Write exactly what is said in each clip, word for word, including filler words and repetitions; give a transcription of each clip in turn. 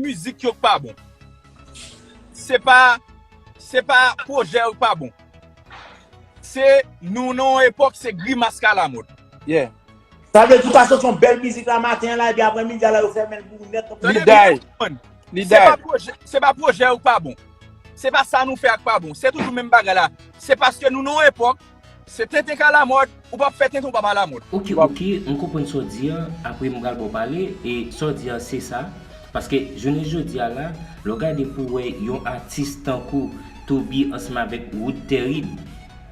mizik yo k pa bon. Se pa, se pa pwojè yo k pa bon. Se nou nan yon epòk, se grimas k alamòd. Yeah. Sa vle di ou ka soti yon bèl mizik la maten an la, epi aprè midi a la, yo fèmen l pou ou nèt. Li day. Li day. Se pa pwojè, se pa pwojè yo k pa bon. Se pa sa nou fè a k pa bon. Se toujou menm bagay la. Se paske nou nan yon epòk, se tenten k alamòd, ou p ap fè tenten, ou p ap alamòd. Ok, ok, m konprann sa w di an, apre m pral ba w pale, e sa w di an se sa, paske jounen jodi a la, lè w gade pou w wè yon atis tankou Toby ansanm avèk Wood Terrib,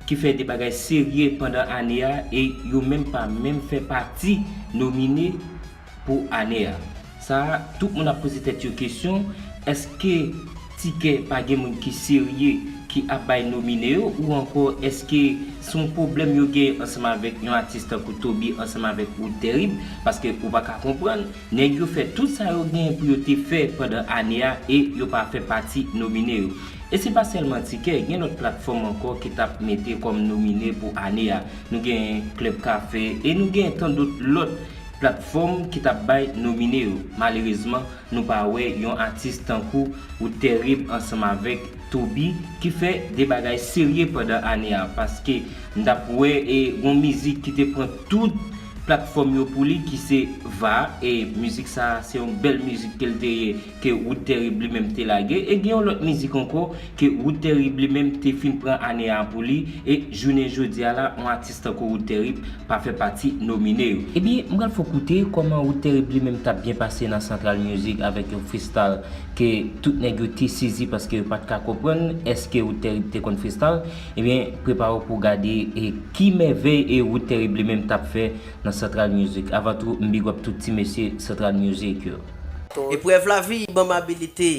ki fè de bagay serye pandan ane a, e yo menm pa menm fè pati nomine pou ane a. Sa a, tout moun ap poze tèt yo kesyon, èske Tikè pa gen moun ki serye ki ap bay nomine yo, ou ankò èske se yon pwoblèm yo genyen ansanm avèk yon atis tankou Toby ansanm avèk Wood Terrib? Paske ou pa ka konprann, nèg yo fè tout sa yo genyen pou yo te fè pandan ane a e yo pa fè pati nomine yo. E se pa sèlman Tikè, gen lòt platfòm ankò ki t ap mete kòm nomine pou ane a. Nou gen Club Café e nou gen tan dòt lòt platfòm ki t ap bay nomine yo. Malerezman, nou pa wè yon atis tankou Wood Terrib ansanm avèk Toby ki fè de bagay serye pandan ane a, paske m t ap wè e yon mizik ki te pran tout platfòm yo pou li ki se Va, e mizik sa a se yon bèl mizik ke l te ye, ke Wood Terrib li menm te lage, e gen yon lòt mizik ankò ke Wood Terrib li menm te fin pran ane a pou li, e jounen jodi a la yon atis tankou Wood Terrib pa fè pati nomine yo. Ebyen, m pral fè w koute kòman Wood Terrib li menm t ap byen pase nan Central Music avèk yon freestyle ke tout nèg yo te sezi paske yo pa t ka konprann èske Wood Terrib te konn freestyle. Ebyen, prepare w pou w gade e ki mèvèy e Wood Terrib li menm t ap fè nan Central Music. Avan tou, m big up tout ti mesye Central Music yo. Eprèv lavi ban m abilite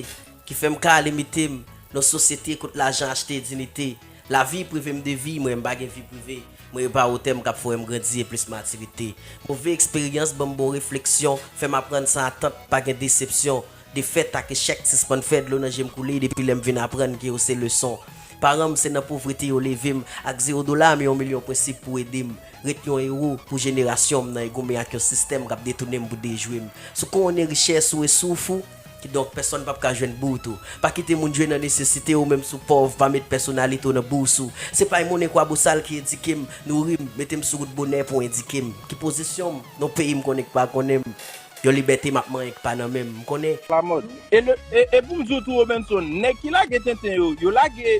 ki fè m ka limite m nan sosyete kot lajan achte dinite. Lavi prive m de vi mwen, m pa gen vi prive. Mwen e pa otè m k ap fè w wè m grandi e plis matirite. Move eksperyans ban m bon refleksyon, fè m aprann san atant, pa gen desepsyon. Defèt ak echèk sispann fè dlo nan je m koule depi lè m vin aprann ke yo se leson. Paran m se nan povrete yo leve m, ak zewo dola men yon milyon prensip pou ede m. Ret yon ewo pou jenerasyon m nan e goumen ak yon sistèm k ap detounen m pou dejwe m. Si w konnen richès ou e souf ou, kidonk pèsonn p ap ka jwenn bout ou. Pa kite moun jwe nan nesesite ou menm si w pòv, pa met pèsonalite w nan bous ou. Se pa yon monnen kwabosal ki edike m, nouri m, mete m sou wout bonè pou endike m. Ki pozisyon m nan yon peyi m konnen k pa konnen m. Yon libète m ap manyen k pa nan men m, m konnen. Lamòd. E, le, e, e pou m di w tou, Robenson, nèg ki lage tenten yo, yo lage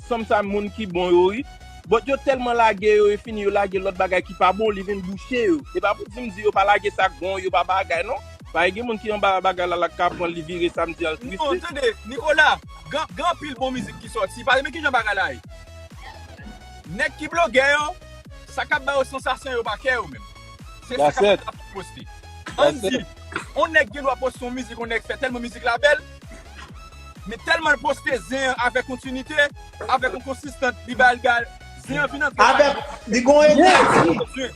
sanm sa moun ki bon yo, wi. But yo tèlman lage yo, e fini yo lage lòt bagay ki pa bon, li vin bouche yo. E pa pou di m di yo pa lage sa k bon, yo pa bagay, non. Paske gen moun ki anba bagay la, la ka pran li vire samdi al tris. Non, tande, Nicolas, gen, gen anpil bon mizik ki sòti. Paske men kijan bagay la ye. Nèg ki blogè yo, sa k ap ba yo sansasyon yo pa kè yo menm. Se sa k ap poste. Ann di, on nèg gen dwa poste yon mizik, on nèg fè tèlman mizik la bèl, men tèlman l poste zen an avèk kontinite, avèk yon konsistans, li ba l, ba l, zen an vin antre. Avèk, li gon enèji.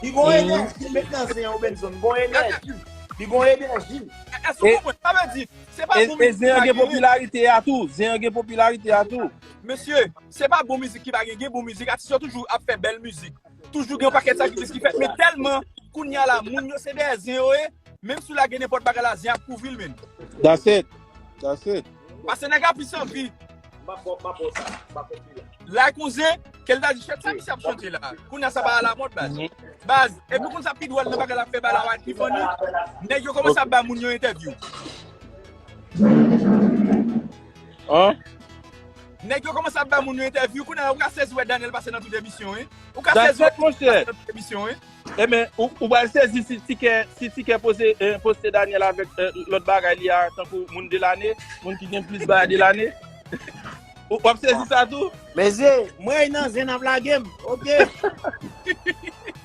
Li gon enèji, li met nan zen an, Robenson, gon enèji. Li gon enèji. Èske w konprann? Sa vle di, se pa bon mizik. E zen an gen popilarite a tou. Zen an gen popilarite a tou. Mesye, se pa bon mizik ki pa gen, gen bon mizik. Atis yo toujou ap fè bèl mizik. Toujou gen yon pakèt sakrifis ki fèt, men tèlman kounye a la, moun yo se dèyè zen yo ye, menm si w lage nenpòt bagay la, zen ap kouvri l, menn. That's it. That's it. Pase nèg la plis anvi. Like yon zen, ke l ta di, "Chèt sa misye ap chante la." Kounye a sa pa alamòd, baz. Baz, epi w konn sa pi dwòl nan bagay la, fè bagay la pa t pi funny. Nèg yo kòmanse ap ba moun yo entèvyou. An? Nèg yo kòmanse ap ba moun yo entèvyou, kounye a ou ka sezi wè Daniel pase nan tout emisyon, wi. Ou ka sezi wè Daniel pase nan tout emisyon, wi. Ebyen, ou, ou pral sezi si Tikè, si Tikè poze, eh, poste Daniel avèk, eh, lòt bagay li a, tankou moun de lane, moun ki gen plis bagay de lane. Ou, w ap sezi sa tou? Mesye, mwen nan zen ap lage m, oke?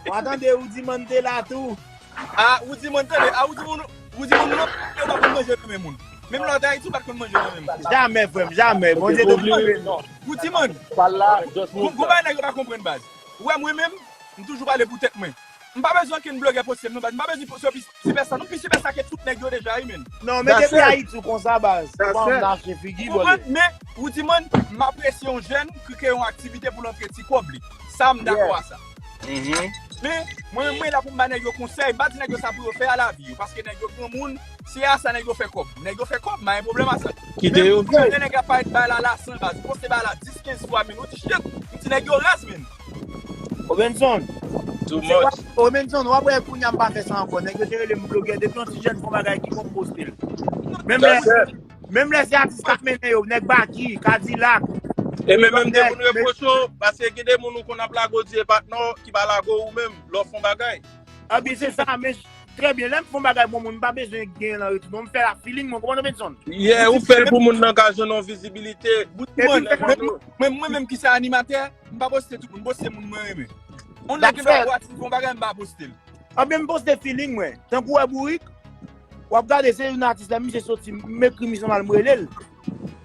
W a tande Rudiman te la tou. A, Rudiman tande, a, Rudiman, Rudiman, nou, yo pa konn manje nan men moun. Menm lè w te Ayiti, ou pa t konn manje nan men moun. Jamè, frè m, jamè. Bondye te oblije non. Rudiman, gon, gon bagay nèg yo pa konprann, baz. Ou wè mwen menm, m toujou pale pou tèt mwen. M pa bezwen okenn blogè poste m non, baz. M pa bezwen poste yo pi sipèsta non, pi sipèsta ke tout nèg yo deja, wi, menn. Non, mete pi Ayiti w konsa, baz. Ou pa ann lache figi, bòlè. Ou konprann? Men, Rudiman, m apresye yon jèn ki kreye yon aktivite pou l antre ti kòb li. Sa, m dakò a sa. Men, mwen menm mwen la pou m ba nèg yo konsèy, m pa di nèg yo sa pou yo fè a lavi yo, paske nèg yo granmoun, se a sa nèg yo fè kòb. Nèg yo fè kòb, m pa gen pwoblèm a sa. Kite yo fè. Men nèg la parèt bay la lasan baz, poste bay la dis, kenz fwa, men ou di shit, m di nèg yo raz, men. Robenson. Too much. Robenson, w ap wè kounye a m pa fè sa ankò. Nèg yo te rele m blogè. Depi yon ti jèn fè yon bagay ki bon, m poste l. Menm lè, menm lè se atis k ap mennen yo, nèg Baky, Kadilak. E men menm de moun repwoche w, paske gen de moun ou konn ap lage w di e patnè w ki pa lage w ou menm, lè w fè yon bagay. Abi, se sa, men trè byen. Lè m fè yon bagay bon moun, m pa bezwen gen nan retou. Non, m fè la feeling mwen, konprann Robenson? Yeah, ou fè l pou moun nan ka jwenn yon vizibilite. Mwen menm ki se animatè, m pa poste tout moun, poste moun mwen renmen. On nèg ki fè gwo atis bon bagay, m pa poste l. Anben m poste feeling mwen. Tankou wè bourik, w ap gade se youn atis la, misye soti, m ekri misye mal, m rele l.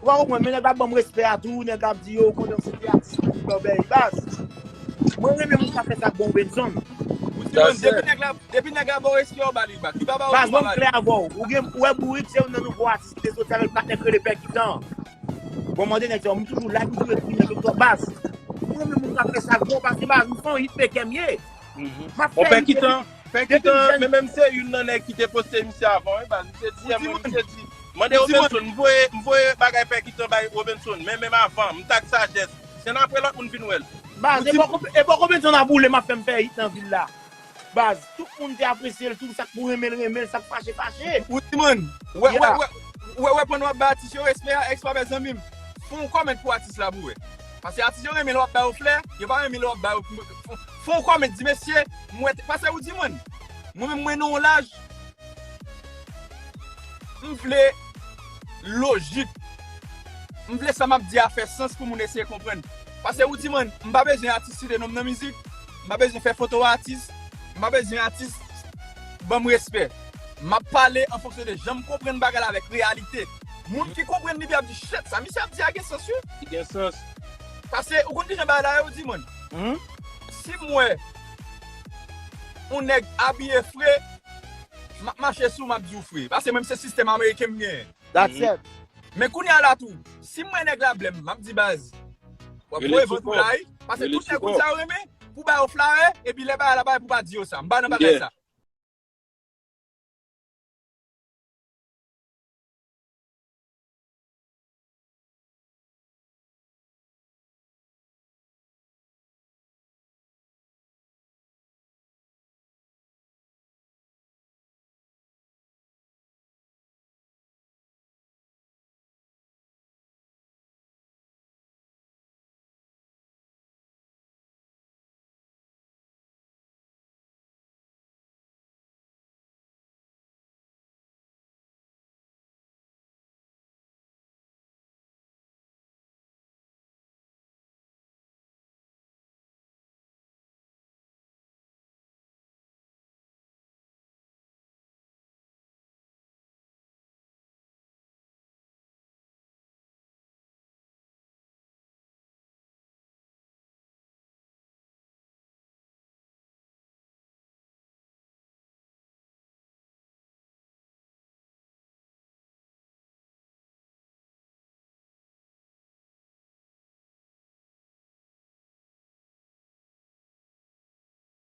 Ou pa konprann, men nèg la ban m respè a tou, nèg ap di yo, konnen se te atis mwen ki bèy baz. Mwen renmen moun ka fè sa bon Benson. Ou di mwen, depi nèg la, depi nèg la ba w respè, ou ba li bak. Li pa ba w, ou pa ba li. Baz, mwen klè avè w. Ou gen, ou wè bourik, se youn nan nouvo atis ki te soti avèk patnè k rele Pè Kitan. Bon, mande nèg sa, m toujou like, m toujou ekri nèg yo twòp baz. Mwen renmen moun k ap fè sa bon, paske baz, m se yon hitmaker m ye. M ap fè hit depi, Pè Kitan, men menm se youn nan nèg ki te poste misye avan, wi, baz. Misye di, mwen, misye di. Mande Robenson, m voye, m voye bagay Pè Kitan bay Robenson, men menm avan, m tag Sajès. Se nan apre lòt moun vin wè l. Baz, e bò Robenson ap boule, m ap fè m fè hit nan vil la. Baz, tout moun te apresye l tou, sa k pou renmen l, renmen l, sa k fache, fache. Ou di mwen, wè, wè, wè, wè, wè, pandan w ap bay atis yo respè a, èks pa bèl zanmi m. Fè yon kòmèt pou atis la pou wè. Paske atis yo renmen lè w ap ba yo flè, yo pa renmen lè w ap ba yo. Fè, fè yon kòmèt, di mesye, m wè, paske ou di mwen, mwen menm mwen nan yon laj, m vle lojik. M vle sa m ap di a fè sans pou moun eseye konprann. Paske ou di mwen, m pa bezwen atis site non m nan mizik, m pa bezwen fè foto atis, m pa bezwen atis ban m respè. M ap pale an fonksyon de jan m konprann bagay la avèk reyalite. Moun ki konprann li byen ap di, shit, sa misye ap di a gen sans wi. Li gen sans. Paske ou konn kijan bagay la ye, ou di mwen. Si m wè yon nèg abiye fre, m ap mache sou, m ap di w fre. Paske mwen se sistèm ameriken m genyen. That's it. Men kounye a la tou, si m wè nèg la blè m, m ap di baz, w ap voye vant ou la wi. Paske tout nèg konn sa yo renmen, pou ba yo flare, epi lè bagay la bay pou pa di yo sa. M pa nan bagay sa.